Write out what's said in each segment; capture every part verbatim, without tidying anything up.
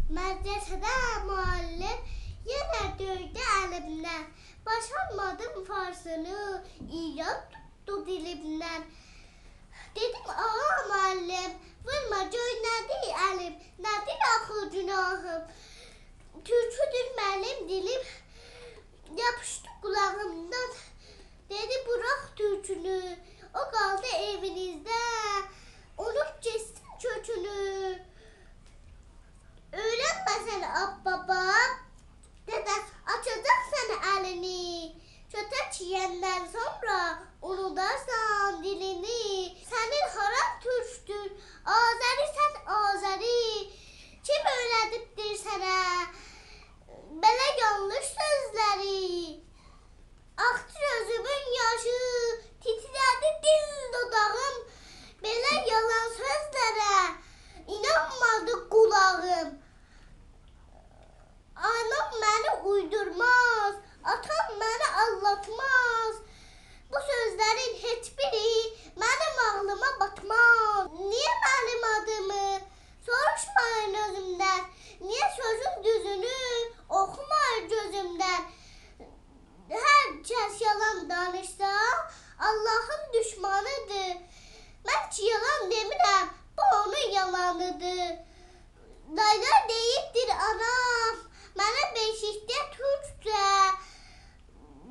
مدرسه‌ده معلم یئنه دؤیدو الیمدن. باشارمادیم فارسینی، ایراد توتدو دیلیمدن. دئدیم: «آغا معلم، وورما، گؤی نه‌دیر الیم، نه‌دیر آخی گوناهیم؟ تورکودور منیم دیلیم.» یاپیشدی قولاغیمدان، دئدی: «بوراخ تورکونو، او قالدی ائوینیزده، اونوت گئتسین کؤکونو. اؤیرنمه‌سن آببابا، دده آچاجاق سنه الینی. کؤتک یئیندن سونرا اونودارسان دیلینی. سنین هاران تورکدور، آذری‌سن، آذری. کیم اؤیره‌دیبدیر سنه بئله یانلیش سؤزلری؟» آخدی گؤزومون یاشی، تیتره‌دی دیل دوداغیم. بئله یالان سؤزلره اینانمادی قولاغیم. آنام منی اویدورماز، آتام منی آلداتماز. بو سؤزلرین هئچ بیری منیم عاغلیما باتماز. نییه منیم آدیمی سوروشمایین اؤزومدن؟ نییه سؤزون دوزونو اوخومایین گؤزومدن؟ هر کس یالان دانیشسا، آللاهین دوشمانیدیر. من کی یالان دئمیرم، بو اونون یالانیدیر. لای‌لای دئییبدیر آنام منه بئشیکده تورکجه.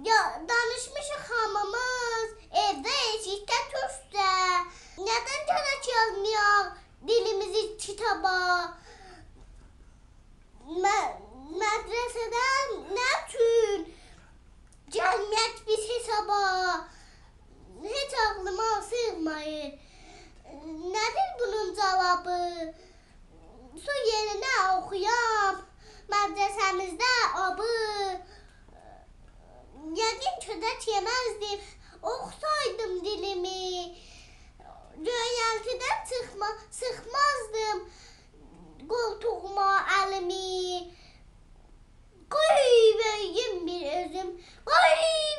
یا، دانیشمیشیق هامیمیز ائوده ائشیکده تورکجه. ندن گرک یازمایاق دیلیمیزی کیتابا؟ م-، مدرسه‌ده نه اوچون گلمه‌یک بیز حسابا؟ هئچ عاغلیما سیغماییر. نه‌دیر بونون جاوابی؟ سو یئرینه اوخویام مدرسه‌میزده آبی. یقین کؤتک یئمزدیم، اوخوسایدیم دیلیمی. گؤیرتیدن چیخما-، سیخمازدیم قولتوغوما الیمی. قوی بؤیویوم بیر اؤزوم، قوی